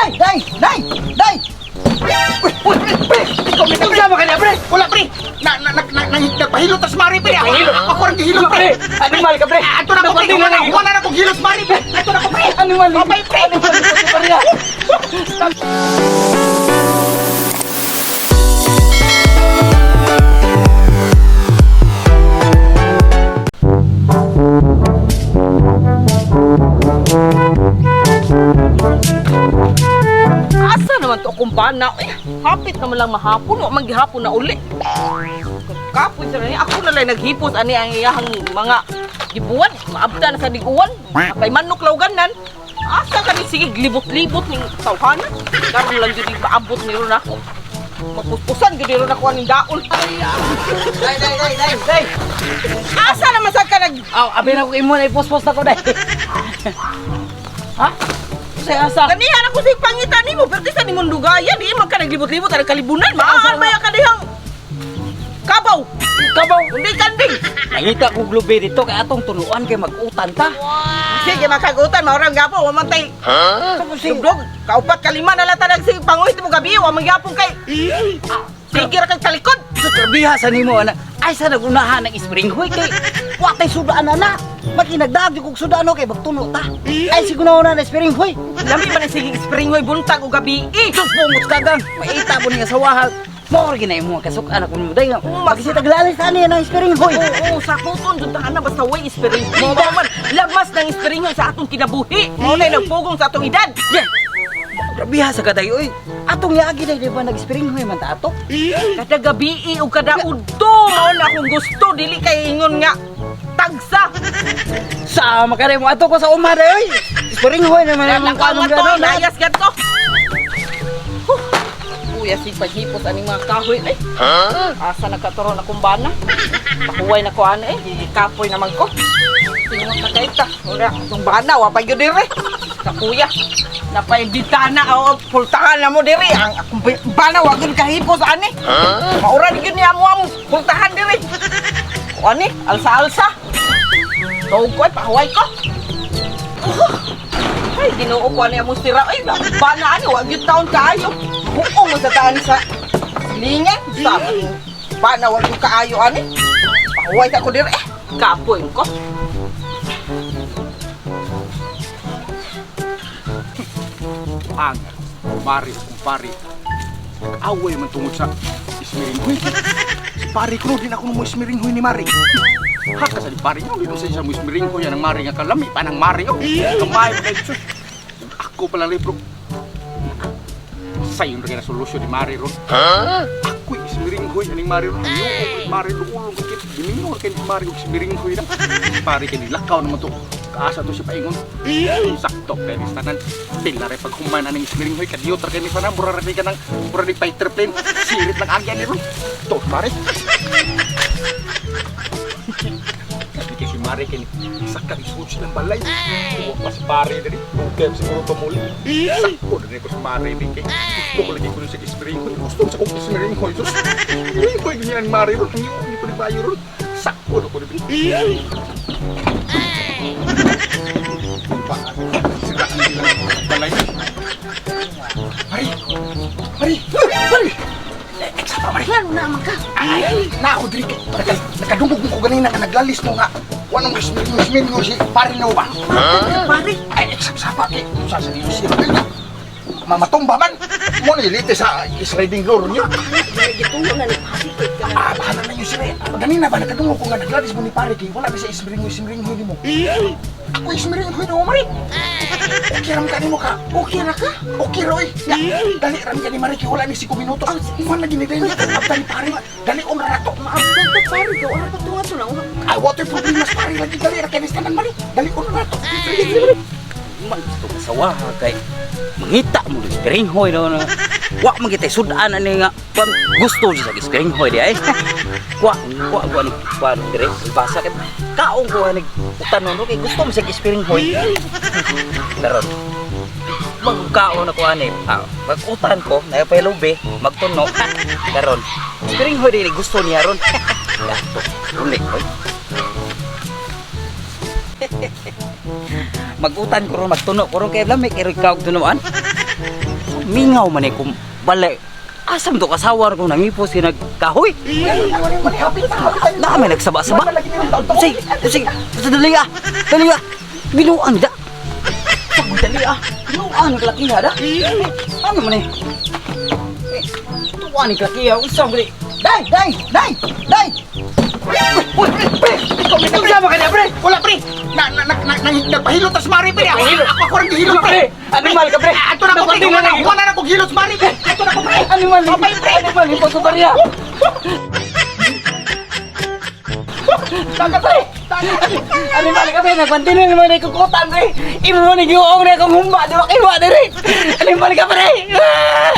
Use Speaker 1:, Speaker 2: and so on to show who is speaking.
Speaker 1: Day, day, day, day.
Speaker 2: Uy, uy, pre, pre! Ikaw may
Speaker 1: Unsa man kanya, pre?
Speaker 2: Wala, pre! Na, na, na, na, na, nagpahilot tas mari, pre! Ako ang gihilot, pre!
Speaker 1: Animal ka, pre.
Speaker 2: Ato na ko, pre! Wala, wala na kong hilot, mari, pre! Ato na ko, pre!
Speaker 1: Animal.
Speaker 2: Babay, pre!
Speaker 1: Animal ka, pre.
Speaker 3: Asa naman to akong bana? Eh, hapit naman lang mahapon. Wa man gihapon na uli. Kapoy sa niya. Ako na lang naghipos ani ang iyahang mga gibuwan. Maabda na sa diguan. Kay manok lawganan. Asa ka ni sige libot-libot ning tawhana. Karon lang jud maabot ni ron ako. Mapuspusan gyud ron ako aning daol.
Speaker 1: Day, day, day, day, day.
Speaker 3: Asa naman sa ka nag
Speaker 1: Aw, abi na ko imo na ipospos na ko day. Ha? Sa asa?
Speaker 3: Ganihan ako sa pangita nimo, pero di sa nimong dugaya, di man ka naglibot-libot ang kalibunan. Maan ba ka dihang kabaw?
Speaker 1: Kabaw.
Speaker 3: Hindi kanding.
Speaker 1: Nangita ko glubi dito kay atong tunuan kay mag-utan ta.
Speaker 3: Sige, makagutan, maurang gapo, wa man tay. Dugdog, kaupat kalima na lang tanag sige panguhit mo gabi, wa man gyapon kay. Sige ra kag talikod.
Speaker 1: Sa trabiha sa nimo ana. Ay sa nagunahan ng spring hoy kay wa tay sudaan ana. Makinagdaag jud kog sudaan kay magtuno ta. Ay siguro na na spring hoy.
Speaker 3: Lami ba na sige spring hoy buntag o gabi?
Speaker 1: Sus bungot kagang maita mo niya sa wahal. Mao ra ginay mo kasuk anak mo day. Magsita glalis ani ng spring hoy.
Speaker 3: Oo, sakuton jud ta ana basta way spring. Mao ba man lamas ng spring hoy sa atong kinabuhi. Mao na nagpugong sa atong edad.
Speaker 1: Yeah. Grabiha sa kaday oy. Atong yagi day di ba nag-spring hoy man ta ato?
Speaker 3: Kada gabi o kada udto mao na akong gusto dili kay ingon nga tagsa.
Speaker 1: Sa makaray mo ato ko sa uma day oy. Spring hoy naman
Speaker 3: Ang
Speaker 1: ang kanong
Speaker 3: to,
Speaker 1: gano'n.
Speaker 3: layas gadto. Huh. Kuya sig paghipos aning mga kahoy ay. Asa nagkaturon akong bana? Pahuway na ko ana eh, gikapoy naman ko. Tingon na kay ta. Ora, atong bana wa pa gyud dire. Sa kuya. Napay bitana o pultahan na mo dire. Ang akong bana wa gyud kahipos ani. Maura di gyud niya mo ang pultahan dire. O ani, alsa-alsa. Tuog ko ay pahuway ko. Ay, Ginoo ko ani among sira. Ay, bana ani wa gyud taon kaayo. Huong mo sa taan sa silingan. Sa bana wa gyud kaayo ani. Pahuway ta ko dire. Eh, kapoy ko.
Speaker 2: Ang mari kung pari. Nag-away man tungod sa ismiringhoy. Si pari ko din ako mo ismiringhoy ni Mari. Haka sa ni pari ko din sa mo ismiringhoy ang Mari nga kalami pa ng Mari oh. Kamay pa kay sus. Ako pala libro. Sayon ra kay na solusyon ni Mari ron. Ako ismiringhoy aning Mari ron. Ayo ko Mari luulong ko kit. Gimingon kay ni Mari og ismiringhoy na. Si pari kay nilakaw naman to. Kaasa to siya paingon. Sakto kay ni tanan. Pila rin paghuman aning ismiringhoy kadiyot ra kay ni tanan mura ra ni kanang mura ni fighter plane. Sirit lang agya ni ron. To Mari. Sabi kay si Mari kay saka isuot silang balay. Wa pa si pare diri. Okay siguro tumuli. Sakto diri ko si Mari ni kay gusto ko lagi ko sa ismiringhoy. Gusto ko sa kong ismiringhoy. Sus. Ismiringhoy ganyan ang Mari ron. Ang iyo ko ni bayo ron. Sakto na ko ni Sira ang ilang balay. Mari! Mari! Mari! Sapa, Mari!
Speaker 3: Ngano naman ka?
Speaker 2: Ay, na ako diri kay nakadungog mo ko ganina nga naglalis mo nga. Wanong ismiringhoy si pare no ba?
Speaker 3: Pare,
Speaker 2: Ay, sapa kay sa sa niyo siya. Mamatumba man. Mo ni lite sa sliding door niyo.
Speaker 3: gitulo na ni pare kay ka.
Speaker 2: Ah, bahala na yun sila. Ganina ba nakadungog ko nga naglalis mo ni pare kay wala ba sa ismiringhoy ismiringhoy nimo. Ako ismiringhoy nimo, Mari. Okay ram ka nimo ka.
Speaker 3: Okay ra ka?
Speaker 2: Okay roy. Ya, dali ram ka ni Mari kay wala ni 5 minuto. Human lagi ni dali abta ni pare. Dali on ra nato.
Speaker 3: Maabdan to pare, daw ara pa tunga to na.
Speaker 2: Ay, water problemas pare lagi dali ra kay tanan Mari. Dali on ra nato.
Speaker 1: Man gusto ka sa waha kay mangita mo ng spring hoy no na. Wa man kitay sudan ani nga kwan gusto sa spring hoy di ay. Wa wa wa ni kwan dire basa kay kaong ko ani utan no kay gusto mo sa spring hoy. Karon magkaon ako ani. Ah, mag-utan ko na pay lubi, magtuno. Karon spring hoy di gusto niya ron. Gato, ulit hoy. Magutan ko ron, magtuno ko ron kay lamig kay kaog tunuan. Mingaw man eh kung balay. Asa man to kasawar kung nangipos sinagkahoy. Na may nagsaba-saba. Usay, usay, usay, dali ah. Dali ah. Binuan da. Sagoy, dali ah. Binuan ang kalakiha da. Ano man eh? Eh, tuwa ni kalakiha. Usang dali. Day, day, day, day. Uy, uy, pre, pre. Unsa man ka pre?
Speaker 2: Wala pre. Na na na na nagpahilot tas mari pre. Ako ako ako rin gihilot pre.
Speaker 1: Animal ka pre.
Speaker 2: Ato na ko pre. Wala wala na ko gihilot sa mari pre. Ato na ko pre.
Speaker 1: Animal, pre. Animal, iposubarya.
Speaker 2: Daga pre. Daga.
Speaker 1: Animal ka pre, nagpantino naman ay kukutan pre. Imo mo ni giuong na akong humba, di ba kiwa diri. Animal ka pre. Ah!